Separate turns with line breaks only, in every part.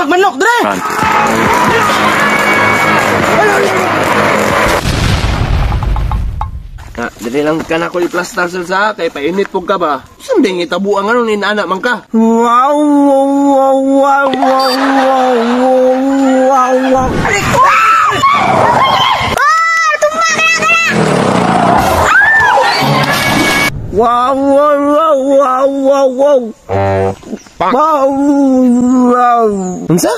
tikuhag manok dre.
Na, dili lang ka na ko i-plastar sa kay painit pug ka ba? Sunding itabuan nga nun inana man ka.
Wow, wow, wow, wow, wow, wow, wow. Wow, wow, wow, wow, wow, wow. Wow, wow.
Unsa?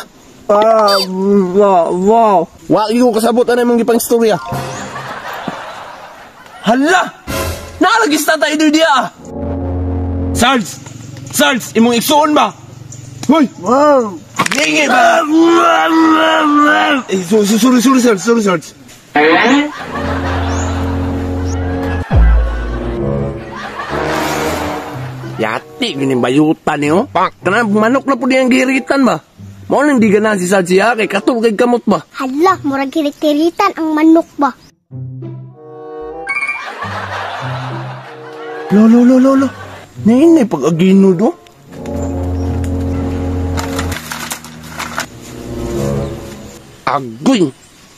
Wow, wow, wow.
Wa gyud ko kasabot ana imong gipang istorya. Hala! Naalagis na tayo diya! Sarge! Sarge! Imong igsuon ba? Hoy!
Wow!
Gingi ba? Eh, sorry, sorry, Sarge. Sorry, Sarge. Yati, gini bayutan niyo. Kanang manok na po niyang giritan ba? Mao nang di ganahan si Sarge siya, kay katol kay kamot ba?
Hala, murag giritiritan ang manok ba?
Lo, lo, lo, lo, lo. Nainay pag-agino do. Agoy!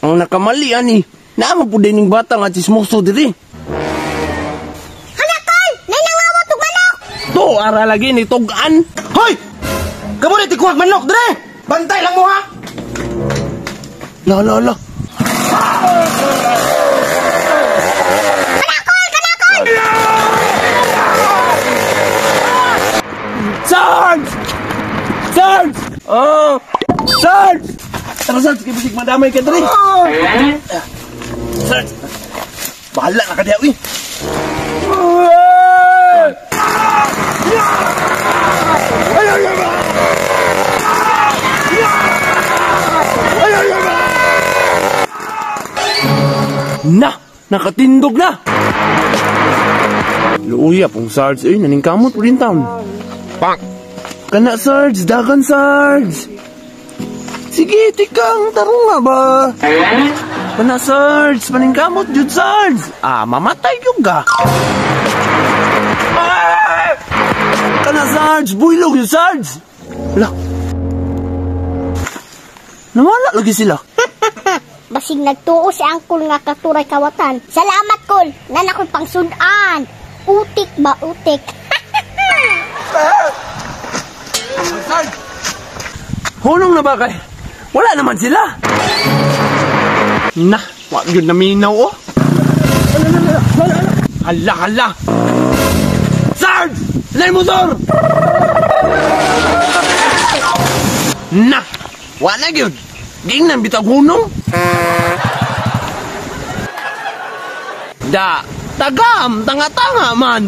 Ang nakamali, ani. Naama po din yung bata nga chismoso diri.
Hala, Kol! Nainangawat og manok!
To, ara lagi ni tugan.
Hoy! Kamo ni tikuhag manok dre! Bantay lang mo ha!
La, la, la. Sarge! Sarge! Oh! Sarge! Tara, Sarge, kay bisig madamay ka diri. Sarge! Bahala na ka diha, uy. Na! Nakatindog na! Luya pong Sarge, eh, naningkamot po rin taon.
Pak!
Kana, Sarge! Dagan, Sarge! Sige, tikang! Tarong nga ba? Kana, Sarge! Paningkamot, jud, Sarge! Ah, mamatay yung ka! Ah! Kana, Sarge! Builog yun, Sarge! Ala! Nawala lagi sila.
Basig nagtuo si Angkol nga katuray kawatan. Salamat, Kol! Nana ko'y pangsudan! Utik ba, utik?
Sarge! Hunong na ba kay? Wala naman sila! Na, wag yun naminaw oh! Hala, hala! Sarge! Lay motor! Na! Wala yun! Gingnan bitag hunong! Da! Tagam! Tanga-tanga man!